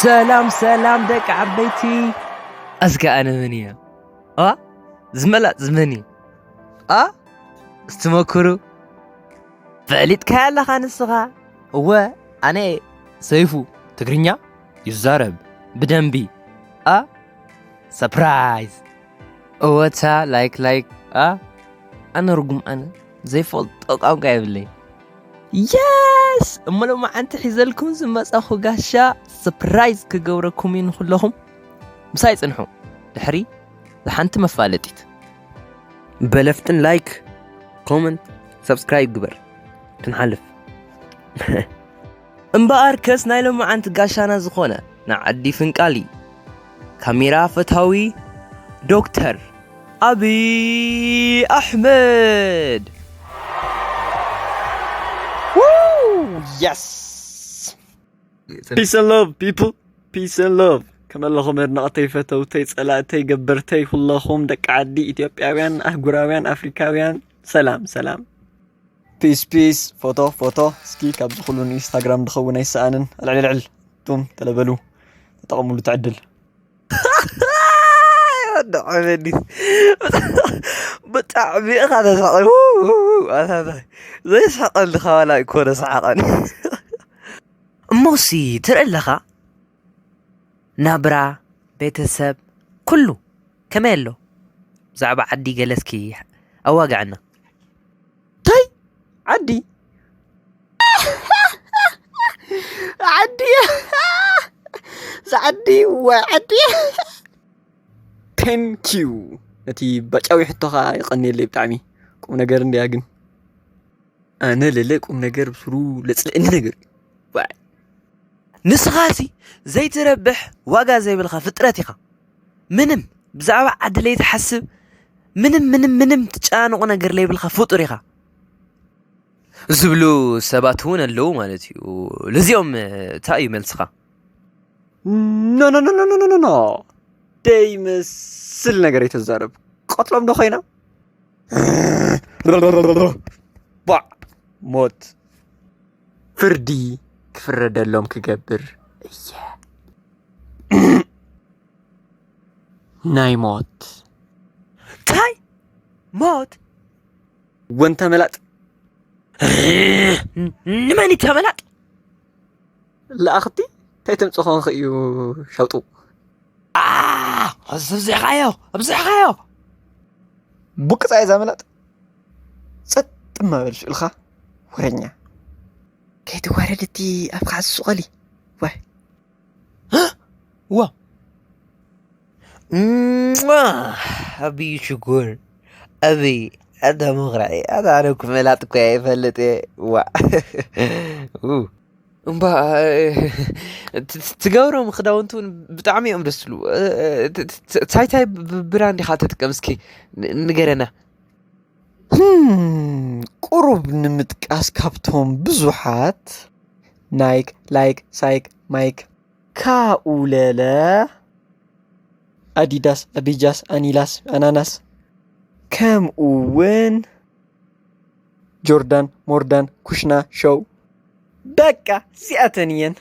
ሰላም ሰላም ደቂ ዓበይቲ። እስከ ኣነ መን እየ? ኣ ዝመላጥ ዝመን እዩ? ኣ እስትመክሩ ፈሊጥካያ ኣለኻ ንስኻ። እወ ኣነ እየ ሰይፉ። ትግርኛ ይዛረብ ብደንቢ። ኣ ሰፕራይዝ። እወታ ላይክ ላይክ። ኣ ኣነ ርጉም ኣነ ዘይፈልጦ ቋንቋ የብለይ። የስ እሞ ሎማዓንቲ ሒዘልኩም ዝመጻኹ ጋሻ ሰፕራይዝ ክገብረኩም እዩ ንኩለኹም። ምሳይ ጽንሑ። ድሕሪ ዝሓንቲ መፋለጢት በለፍጥን ላይክ ኮመንት ሰብስክራይብ ግበር። ክንሓልፍ እምበኣርከስ ናይ ሎማዓንቲ ጋሻና ዝኾነ ንዓዲ ፍንቃሊ ካሜራ ፈታዊ ዶክተር ኣብይ ኣሕመድ። Yes. Peace and love, people. Peace and love. ከመ ኣለኹም ኣድናቕተይ፣ ፈተውተይ፣ ጸላእተይ፣ ገበርተይ፣ ኩለኹም ደቂ ዓዲ ኢትዮጵያውያን፣ ኣህጉራውያን፣ ኣፍሪካውያን፣ ሰላም ሰላም። ፒስ ፒስ። ፎቶ ፎቶ። እስኪ ካብዚ ኩሉ ንኢንስታግራም ዝኸውን ኣይሰኣንን። ኣልዕልዕል ቱም ተለበሉ፣ ተጠቐሙሉ ትዕድል። ወዲ ዓበዲስ ብጣዕሚ ኢኻ ተሳቒ። ዘይስሓቐልካ ዋላ ኣይኮነ ሰሓቐኒ። እሞሲ ትርኢ ኣለኻ ናብራ ቤተሰብ ኩሉ ከመይ ኣሎ? ብዛዕባ ዓዲ ገለስኪ ኣዋግዐና። ታይ ዓዲ ዓዲ ዓዲ ወይ ዓዲ። ቴንኪዩ። ነቲ ባጫዊ ሕቶኻ ይቐንየለይ ብጣዕሚ። ቁም ነገር እንድያ ግን ኣነ ለለ ቁም ነገር ብስሩ ለጽልእኒ ነገር እዩ። ዋይ። ንስኻሲ ዘይትረብሕ ዋጋ ዘይብልካ ፍጥረት ኢኻ። ምንም ብዛዕባ ዓዲ ለይትሓስብ፣ ምንም ምንም ምንም ትጨናንቆ ነገር ለይብልካ ፍጡር ኢኻ ዝብሉ ሰባት እውን ኣለዉ ማለት እዩ። ልዚኦም እንታይ እዩ መልስኻ? ኖ ኖ ኖ ኖ ኖ ኖ ኖ። ደይመስል ነገር ኣይተዛረብ። ቀትሎም ዶ ኮይና? ባዕ ሞት ፍርዲ ክፍረደሎም ክገብር እየ። ናይ ሞት እንታይ ሞት ወንታ መላጥ ንመን ይተመላጥ? ለኣኽቲ እንታይ ተምፅእ ኮንክ እዩ ሸውጡ። ኣብዚሕካዮ ኣብዚሕካዮ ቡቅፃ እየ ዛመላጥ። ፀጥ እማ በል ስእልካ ወረኛ። ከይትዋረድ እቲ ኣብ ካዕሲ ሱቐሊ። ዋይ ዋ እምዋ፣ ኣብይ ሽጉር ኣብይ ኣታ ምኽራይ ኣታ ኣነ እኮ መላጥ እኮ እየ ይፈልጥ እየ። ዋ ኡ። እምባ እ፣ ት- ት- ትገብሮም ክዳውንቲ እውን ብጣዕሚ እዮም ደስ ዝብሉ። እ፣ እ፣ ት- ት- ት- እንታይ እንታይ ብ- ብራንድ ኢኻ ትጥቀም እስኪ ን- ንገረና። ህም፣ ቁሩብ ንምጥቃስ ካብቶም ብዙሓት ናይክ ላይክ ሳይክ ማይክ ካኡለለ ኣዲዳስ ኣቢጃስ ኣኒላስ ኣናናስ ከምኡ እውን ጆርዳን ሞርዳን ኩሽና ሾው በቃ እዚኣተን እየን።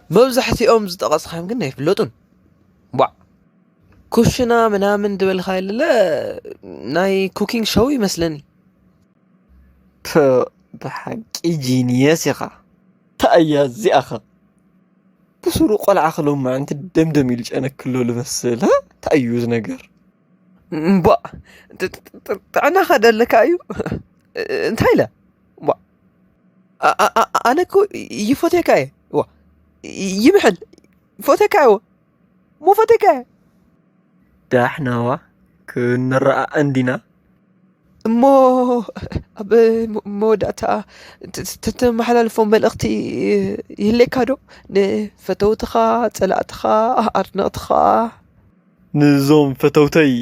መብዛሕትኦም ዝጠቐስካዮም ግን ኣይፍለጡን። ቧዕ ኩሽና ምናምን ዝበልካ የለለ ናይ ኩኪንግ ሾው ይመስለኒ። ፕ ብሓቂ ጂኒየስ ኢኻ። ታእያ እዚኣኻ ብስሩ ቆልዓ ክሎማዕንቲ ደምደም ኢሉ ጨነክሎ ልመስል። እ? እንታይ እዩ እዚ ነገር? እምቧ ጥ- ጥ- ጥ- ጥዕናኻ ደለካ እዩ። እንታይ ኢለ እምቧ ኣ- ኣ- ኣ- ኣነ እኮ ይፎቴካ እየ ዋ ይምሕል ፎቴካ እየ ሞ ፎቴካ እየ ዳሕናዋ ክንረኣ እንዲና። እሞ ኣብ መወዳእታ ት- ት- ተመሓላልፎ መልእኽቲ ይህሌካ ዶ ንፈተውትኻ ጸላእትኻ ኣድነቕትኻ ንዞም ፈተውተይ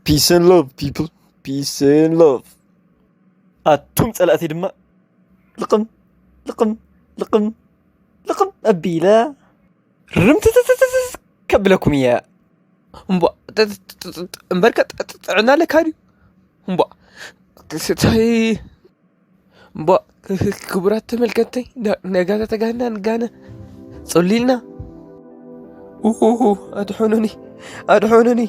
peace and love people, peace and love። ኣቱም ጸላእቲ ድማ ልቕም ልቕም ልቕም ልቕም ኣቢለ ርምትትትትት ከብለኩም እየ። እምቧ ጥ- ጥ- ጥ- ጥ- እምበርከ ጥ- ጥ- ጥዕና ኣለካ ድዩ እምቧ ክስታይ እምቧ ክቡራት ተመልከተይ ነጋታ ተጋና ንጋነ ጸሊልና ኡሁሁ ኣድሖኑኒ ኣድሖኑኒ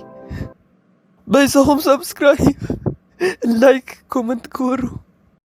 በይሰኹም subscribe like comment ክወሩ